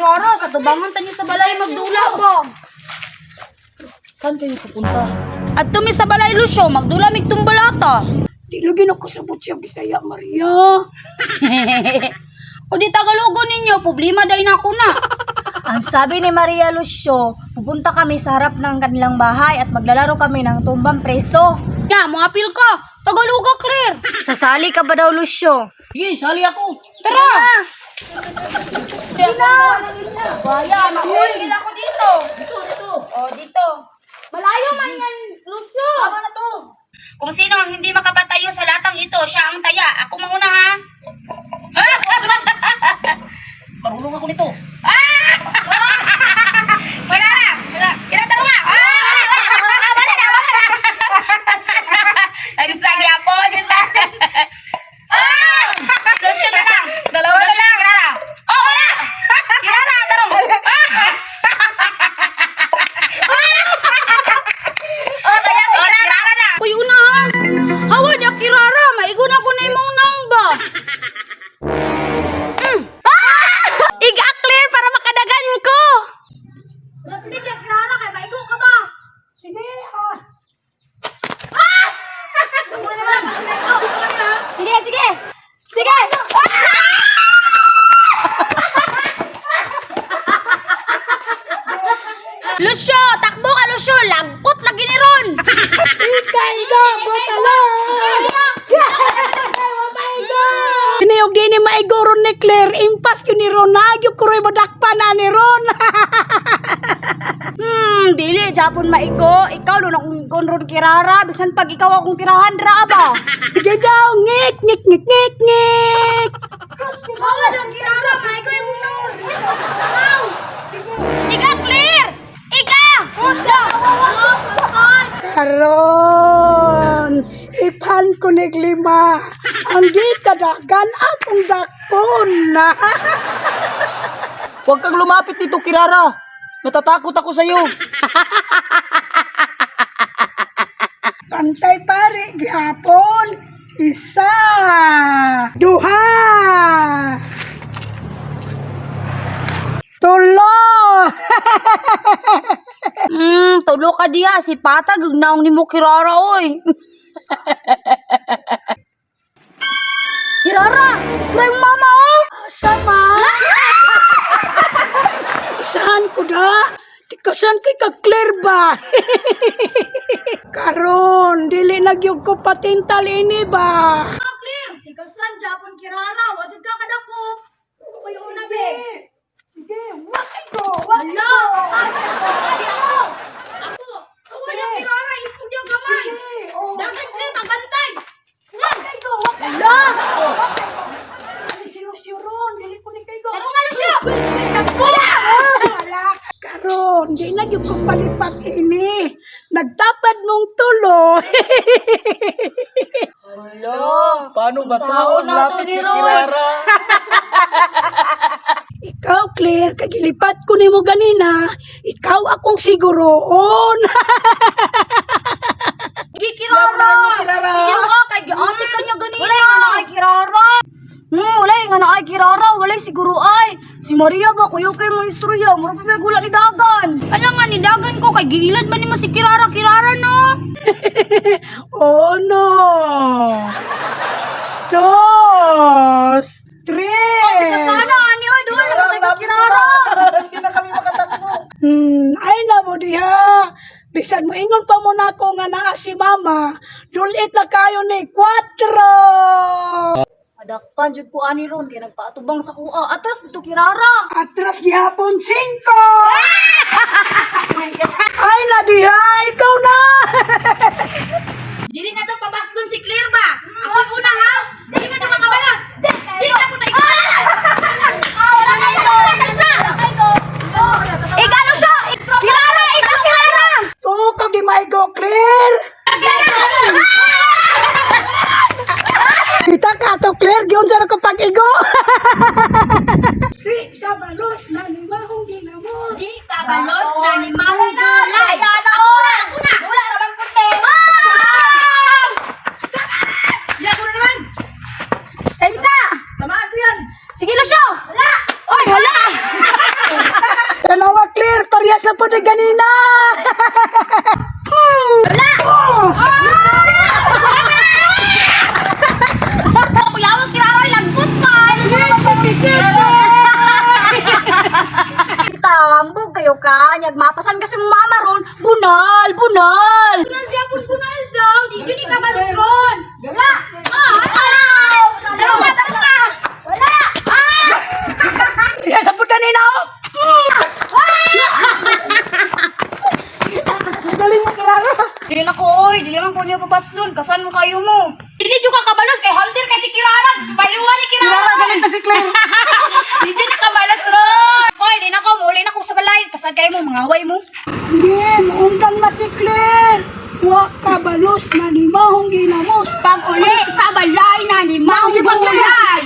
Kirara, sa tubangan tanyo sa balay magdula ba? Saan kayo pupunta? At tumi sa balay, Lucio, magdula mig tumbalata. Di lagi nakasabot siya Bisaya, Maria. O di Tagalogo ninyo, problema day na ako na. Ang sabi ni Maria Lucio, pupunta kami sa harap ng kanilang bahay at maglalaro kami ng tumbang preso. Ya, mga apil ka. Tagaloga, Claire. Sasali ka ba daw, Lucio? Sige, sali ako. Tara! Dina! Wala, makuha ako dito. Dito, dito. O, dito. Malayo man yan, Lucio. Tama na to. Kung sino ang hindi makapatayo sa latang ito, siya ang taya. Ako mauna ha. Marunong ako nito. Wala na! Wala! Kira nga! Ah! Wala na! Wala na! Ay, sa gyapon! Ah! Lucio na lang! Dalawa na lang! Kirara! Oh, wala! Kirara, tarong! Ah! Oh, kaya si Kirara na! Kuy, unahan! Hawa na, Kirara! Maigo na ko na imong namba! Ah! Iga clear para makadagan ko. Lapit ka Kirara kay maigo ka ba? Sige, ah. Sige, sige! Sige! Lucio! Takbo ka, Lucio! Lagpot lagi ni Ron! Ika, igo, botalo. Tiniyog din ni maigo ron ni Claire. Impas yun ni Ron. Nagyo ko rin madakpan na ni Ron. Dili Japon maigo. Ikaw lo na kung gon ron Kirara, bisan pag ikaw akong tirahan ra ba. Sige daw, ngik, ngik, ngik, ngik, ngik. Hawa na Kirara, maigo imong nose. Iga, Claire! Iga! Karon, ipan ko ni lima. Ang di kadagan akong dakpon. Huwag kang lumapit dito, Kirara. Natatakot ako sa'yo. Pantay pare, gihapon. Isa, duha, tulo. Tulo ka diya. Si Patag, naong ni mo Kirara, oy. Kirara! Try mo mama, oh! Sama. Isahan ko da. Tikasan kay ka clear ba? Karon, dili na gyud ko patintal ini ba? Clear. Tikasan Japon Kirara, wa jud ka kadako. Kuy una be. Sige, wakay ko, wakay Hala! Ako! Ako! Ako na Kirara, isudyo gamay! oh. Dagan, Claire, magantay! Wakay ko, wakay ko. Hala! Dili sinusuron, dili ko ni kay go. Taro nga, Lucio! Wala! Wala. Karon, di na gyud ko palipat ini. Nagtapad mong tulo. Hala! Paano ba Saon saon na to lapit ni ni Ron? Kirara? Ikaw, Claire, kagilipat ko nimo ganina. Ikaw akong siguroon. Gi, Kirara! Siya mo, Kirara. Sige ka, kay giati ka niya ganina! Wala nga na kay Kirara. Wala nga na kay Kirara, wala siguro ay. Si Maria ba kuyo kay mo istorya, mura pa may gula ni dagan. Ala nga, nidagan ko kay giilad man nimo si Kirara, Kirara no? Oh no. Dos. Tres. Sana ani oy, duol Kirara, na kay lapit mo Kirara. na. Hindi na kami makatakbo. Ay na mo diha. Bisan mo ingon pa mo na ako nga naa si mama. Dulit na kayo ni kwatro. Madakpan jud ko ani ron kay nagpaatubang sa kuha. Atras to Kirara. Atras gihapon singko. Ay na diha, ikaw na. Dili na to pabaslon si Claire ba? Ako muna ha? Dili ba to makabalos? Dili na ko na Igalo siya! Kirara! Ikaw Kirara! Tukog di maigo clear. Kita ka to clear giun sa ko pag-igo. Di kabalos na limahong ginamos. Di kabalos na limahong gulay. Ako na! Ako na! Wala ra man puti. Iya, ako na naman. Tensa! Tamaan ko yan. Sige Lucio! Hala! Oy, hala! Claire, parehas lang po na ganina. Kuyawa Kirara, lagbot man. Tambog kayo ka, nyag mapasan kasi mong mama ron. Bunal, bunal. Bunal gyapon, bunal daw. Di gyud ni kabalos ron. Wala. Ah! Tarong ka, tarong ka. Wala. Ah! Parehas lang po ganina, oh. Galing mo, Kirara. Dili na ko oy, dili man ko niyo pabaslon, kasan mo kayo mo. Dili jud ka kabalos kay hunter kay si Kirara. Bayuan ni Kirara. Kirara, galing ta si Claire. Di jud na kabalos ron. Koy, di na ko, muli na ko sa balay, kasan kayo mo, mga away mo. Hindi, maundang na si Claire. Wa ka balos na ni mahong ginamos. Pag uli sa balay na ni Mang Sige, pag- Gulay.